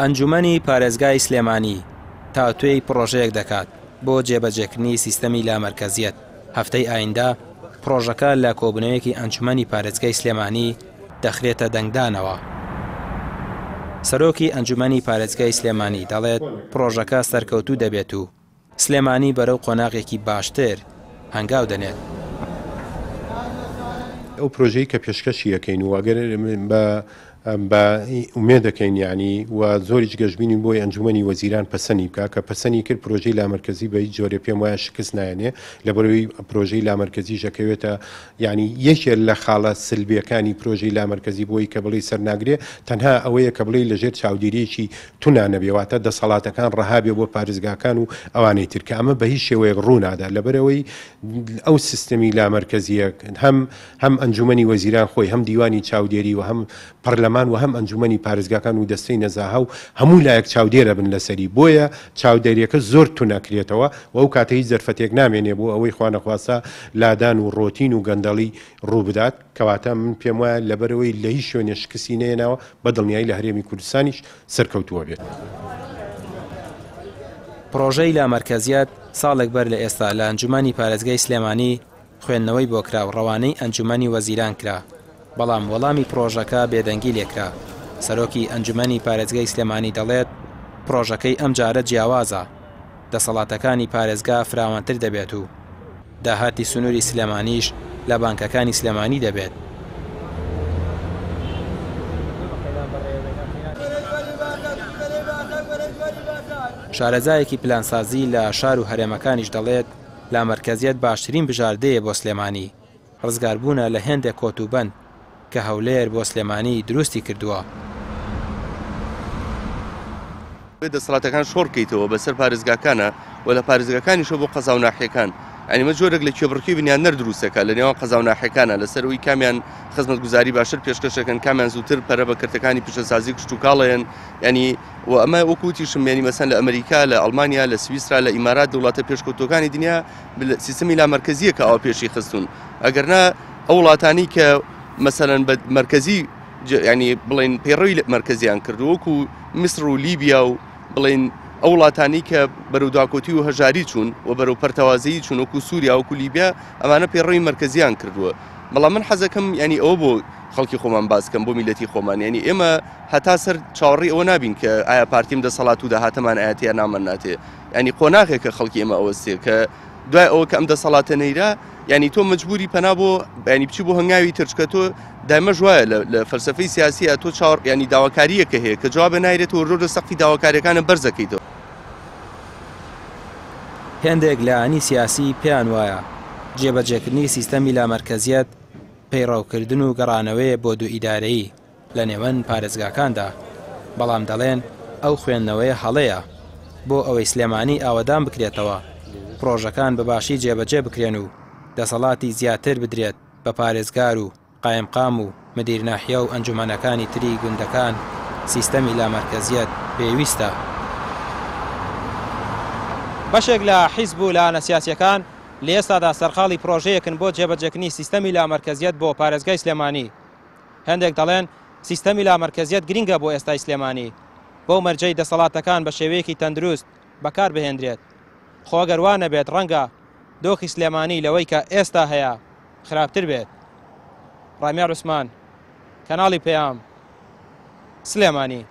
ئەنجومەنی پارێزگای سلێمانی تاوتوێی پڕۆژەیەک دەکات بۆ جێبەجێکردنی سیستەمی لامەرکەزیەت، هەفتەی ئایندە پڕۆژەکە لە کۆبوونەوەیەکی ئەنجومەنی پارێزگای سلێمانی دەخرێتە دەنگدانەوە. سەرۆکی ئەنجومەنی پارێزگای سلێمانی دەڵێت، پڕۆژەکە سەرکەوتوو دەبێت و سلێمانی بەرەو قۆناغێکی باشتر هەنگاو دەنێت. ئەو پرۆژەی کە پێشکەشی ئەکەین و ئەگەر بە بە ئومێد دەکەین یانی و زۆریش گەشبینین بۆی ئەنجومەنی وەزیران پەسەنی بکا کە پەسەنی کرد پرۆژەی لامەرکەزی بە هیچ جۆرێ پێم وایە شکست نایەنێ لەبەرەوەی پرۆژەی لامەرکەزیش ئەکەوێتە یانی یەکێ لە خاڵە سلبیەکانی پرۆژەی لامەرکەزی بۆی کە بڵێی سەرناگرێ تەنها ئەوەیە کە بڵێی لەژێر چاودێریەکی تونا نەبێ واتە دەسەڵاتەکان ڕەها بێ بۆ پارێزگاکان و ئەوانەی تر کە ئەمە بە هیچ شێوەیەک ڕوو نادا لەبەرئەوەی ئەو سیستەمی لامەرکەزیە هەم هەم ئەنجومەنی وەزیران خۆی هەم دیوانی چاودێری و هەم پەرلەمان و هەم ئەنجومەنی پارێزگاکان و دەستەی نەزاهە و هەموو لایەک چاودێر ئەبن لەسەری بۆیە چاودێریەکە زۆر تون ئەکرێتەوە و ئەو کاتە هیچ دەرفەتێک نامێنێ بۆ ئەوەی خوانەخواستە لادان و ڕۆتین و گەندەڵی ڕوو بدات کەواتە من پێم وایە لەبەرئەوەی لە هیچ شوێنێ شکستی نەهێناوە بە دڵنیایی لە هەرێمی کوردستانیش سەرکەوتوو ئەبێت. پڕۆژەی لامەرکەزیەت ساڵێک بەر لە ئێستا لە ئەنجومەنی پارێزگای سلێمانی خوێندنەوەی بۆ کرا و ڕەوانەی ئەنجومەنی وەزیران کرا، بەڵام وەڵامی پڕۆژەکە بێدەنگی لێکرا، سەرۆکی ئەنجومەنی پارێزگای سلێمانی دەڵێت، پڕۆژەکەی ئەمجارە جیاوازە، دەسەڵاتەکانی پارێزگا فراوانتر دەبێت و داهاتی سنووری سلێمانیش لە بانکەکانی سلێمانی دەبێت. شارەزایەکی پلانسازی لە شار و هەرێمەکانیش دەڵێت، لامەرکەزیەت باشترین بژاردەیە بۆ سلێمانی، ڕزگاربوونە لە هێندێک کۆتوبەند کە هەولێر بۆ سلێمانی دروستی کردووە. دەسەڵاتەکان شۆڕ بکەیتەوە بەسەر پارێزگاکانا و لە پارێزگاکانیشەوە بۆ قەزا و ناحیەکان یانی ئەمە جۆرێک لە کێبڕکێی بنیادنەر دروست دەکات لە نێوان قەزا و ناحیەکانا لەسەر ئەوەی کامیان خزمەتگوزاری باشتر پێشکەش دەکەن کامیان زووتر پەرە بە کەرتەکانی پیشەسازی و کشتوکاڵ ئەیەن یانی و ئەمە وەکو وتیشم یانی مەسەن لە ئەمریکا لە ئەڵمانیا لە سویسرا لە ئیمارات وڵاتە پێشکەوتووەکانی دنیا سیستمی لامەرکەزیە کە ئەوە پێشی خستون ئەگەر نا ئەو وڵاتانی کە مەسەلەن بە مەرکەزی ینی بڵین پەیڕەوی مەرکەزیان کردو وەکو میسر و لیبیا و بڵین ئەو وڵاتانی کە بەرەو داکۆتی و هەژاری چوون و بەرەو پەرتەوازەیی چوون وەکو سووریا وەکو لیبیا ئەمانە پەیڕەوی مەرکەزیان کردووە بەڵام من حەزەکەم ینی ئەوە بۆ خەڵکی خۆمان باس کەم بۆ میلەتی خۆمان ینی ئێمە هەتا سەر چاوەڕێی ئەوە نابین کە ئایا پارتیم دەسەڵات و داهاتەمان ئاەتە یا نامان ناتێ ینی قۆناغێکە خەڵکی ئێمە ئەوەستێ کە دوای ئەوە کە ئەم دەسەڵاتە نەیرا ینی تۆ مجبوری پەنا بۆ ینی بچی بۆ هەنگاوی تر چکە تۆ دایمەش وایە لە فەلسفەی سیاسیە تۆ چاوەڕ ینی داواکاریەکە هەیە کە جوابە نایرێتەوە زۆر سەقفی داواکاریەکانە بەرزەکەیتەوە. هێندێک لایەنی سیاسی پێیان وایە جێبەجێکردنی سیستەمی لامەرکەزیەت پەیڕەوکردن و گەڕانەوەیە بۆ دوو ئیدارەیی لە نێوان پارێزگاکاندا، بەڵام دەڵێن ئەو خوێندنەوەیە هەڵەیە، بۆ ئەوەی سلێمانی ئاوەدان بکرێتەوە، پڕۆژەکان بە باشی جێبەجێ بکرێن و دەسەڵاتی زیاتر بدرێت بە پارێزگار و قایمقام و مدیر ناحیە و ئەنجومەنەکانی تری گوندەکان، سیستەمی لامەرکەزیەت پێویستە. بەشێک لە حیزب و لایەنە سیاسییەکان لە ئێستادا سەرقاڵی پڕۆژەیەکن بۆ جێبەجێکردنی سیستەمی لامەرکەزیەت بۆ پارێزگای سلێمانی. هەندێک دەڵێن سیستەمی لامەرکەزیەت گرنگە بۆ ئێستای سلێمانی، بەو مەرجەی دەسەڵاتەکان بە شێوەیەکی تەندروست بەکار بهێندرێت. خۆ ئەگەر وا نەبێت ڕەنگە دۆخی سلێمانی لەوەی کە ئێستا هەیە خراپتر بێت. ڕامیار عوسمان، کەناڵی پەیام، سلێمانی.